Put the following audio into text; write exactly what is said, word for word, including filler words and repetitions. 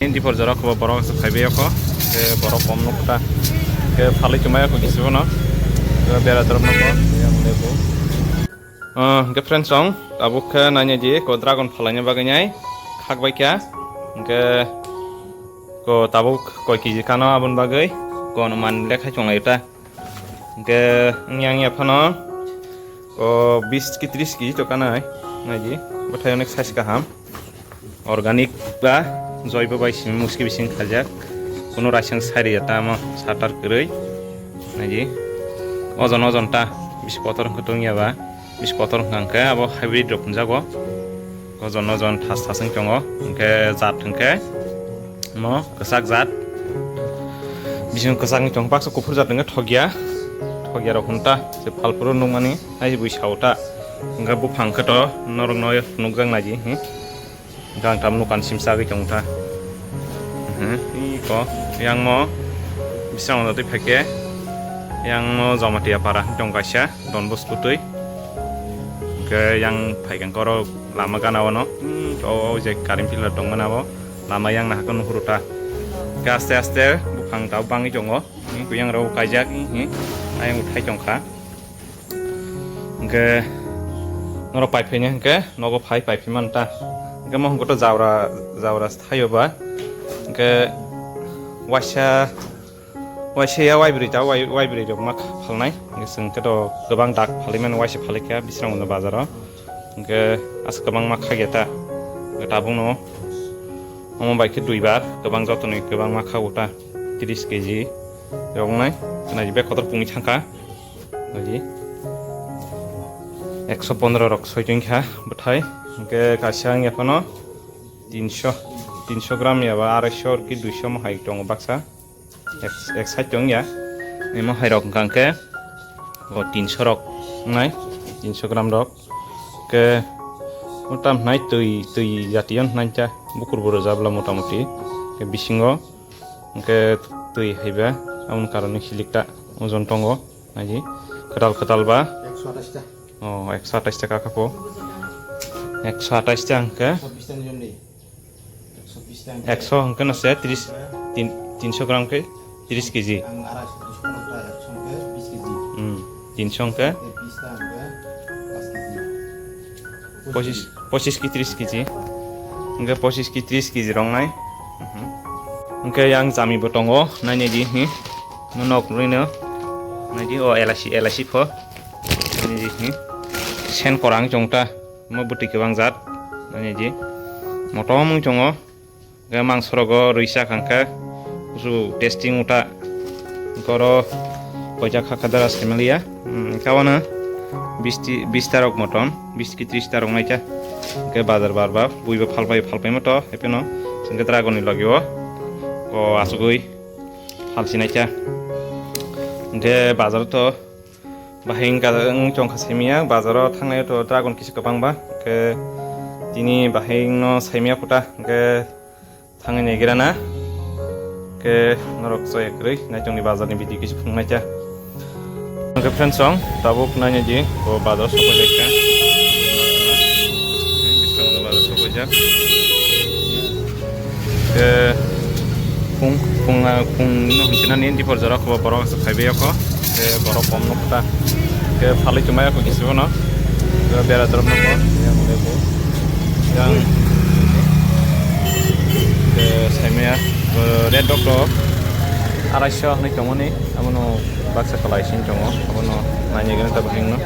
Dipor jora kho borok se phaibai kho. Ke borok kom nuk ta. Ke phalwi chumai kho kisi bono. Ke bera dorop nuk kho. Yang lebu. Ah, ke friends song, tabuk khe nanya di ko dragon phalai ni bagwi nai khak bai kha. Ke ko tabuk koi kiji kano abon bagwi ko man lekha chonglai ta. Hingke wngya wngya phano o bis ki tris kg to kanai, naidi, bwthai onek size kaham. Organic ba joibo bai simi muski bising khaljak. Kuno raisang sari ya tamo satar kwrwi. Naidi, ojon ojon ta, bis kotor wngkhe tongya ba, bis kotor wngkha hwnkhe abo hybrid rok hwnjago. Ojon ojon thas thas wng tongo, hingke jat hingke mo kwchak jat. Bising kwchak wng tongo, baksa kuphur jat hingke thokya, thokya rok hwn ta, se phalphuru nukmani, hai bui sao ta. Hingke buphang khe to norok no nukjak naidi, hmm. Hingke ang tamo nukan sim chagwi tong ta. Hmm, iko, yang mo, bising twi phaikhe, yang mo Jamatia para wng tong kaisa, Don Bosco twi. Hingke yang phaikhe oro lama gana o no, hmm, o, o je current pillar tongmani abo lama yang nahakhe nuhuru ta. Hingke aste aste buphang tabuk bangwi tongo. Hingke yang rok kaijak, hmm, ayang thai tongkha. Hingke norok pai phaina hingke nogo phai pai phi man ta. Hingke mo hingke to jabra, jabra thaio ba. Hingke waisa Waisa ya waibrwi ta, wai-, waibrwi rok ma phalnai. Hingke chwng khe to kwbang dak phalwi mano, waisa phalwi kha Bisramganj bazaro. Hingke aswk kwbangma khagya ta. Hingke tabukno omo bai khe duibar kwbang jotoni kwbangma khago ta. Tris kg rok wngnai. Naidi bek kotor pungwi thangkha. Naidi. Ekso pondro rok soi tongkha bwthai. Hingke kaisa wngya phano tinso, tinso gram ya ba arai so ki dui so mo hai tongo baksa. Ek, ek side tong ya. Emo hai rok hwnkha hwnkhe o tinso rok wngnai, tinso gram rok. Ke mota hwnai twi, twi jatiyo hwnai cha bukur bo rwjak bwla mota moti. Ke bisingo hwnkhe twi haiba aboni karone hilik ta ojon tongo. Naidi kwtal kwtal ba. Ekso atais ta. O, ekso atais ta kha kha po. Ekso atais ta hwnkhe. Ekso bis ta ni jom di. Ekso bis ta hwnkhe. Ekso hwnkhe no se tris, tin, tinso gram khe tris kg. Ang arai so, duiso kono ta, ekso hwnkhe bis kg. Hmm, tinso hwnkhe. Tei bis ta hwnkhe pas kg. Pochis, pochis ki tris kg. Hwnkhe pochis ki tris kg rok nai. Mhm. Hwnkhe yang chami bo tongo, nainai di, hi. Mo nok rwino. Naidi o elachi, elachi pho. Naidi, hi. Sen korang chong ta. Mo bwtwi kwbang jat. Naidi. Motom wng chongo. Hwnkhe mangso rogo rwi cha kha hwnkhe. Kusu testing uta. Hwnkhe oro koijak kha kha dara saimanliya. Hmm, hwnkhe abono bisti, bista rok motom, bis ki tris ta rok naikha. Hwnkhe bazar bar ba, buibo phalpai, phalpai moto, haipheno. Hwnkhe dragon ni logi o. O asugui. Phalsinai kha. Hwnkhe bazar to bahai wng ka, wng chong kha saimanya, bazar o thangnai to dragon kisa kwbang ba. Hwnkhe tini bahai wngno saimanya khuta, hwnkhe thangwi naigira na. Hwnkhe norok chaya kwrwi naichongni bazar ni video kisa phunuknai kha. Hwnkhe friends song, tabuk nainai di, bo bazar sopai lai kha. Biskango bazar sopai jak. Ke phung, phung, phung no hwnchina ni dipor jora kho borok aswk phaibai kho. Ke borok kom nuk ta. Ke phalwi chumai kho kisi bono. Ke bera dorop nuk kho. Yang lebu. Yang ke saimaya, eh, red dot dot arai so hwnwi tongmani. Abono baksa kwlai sing tongo. Abono nainai gana ta bwswk no.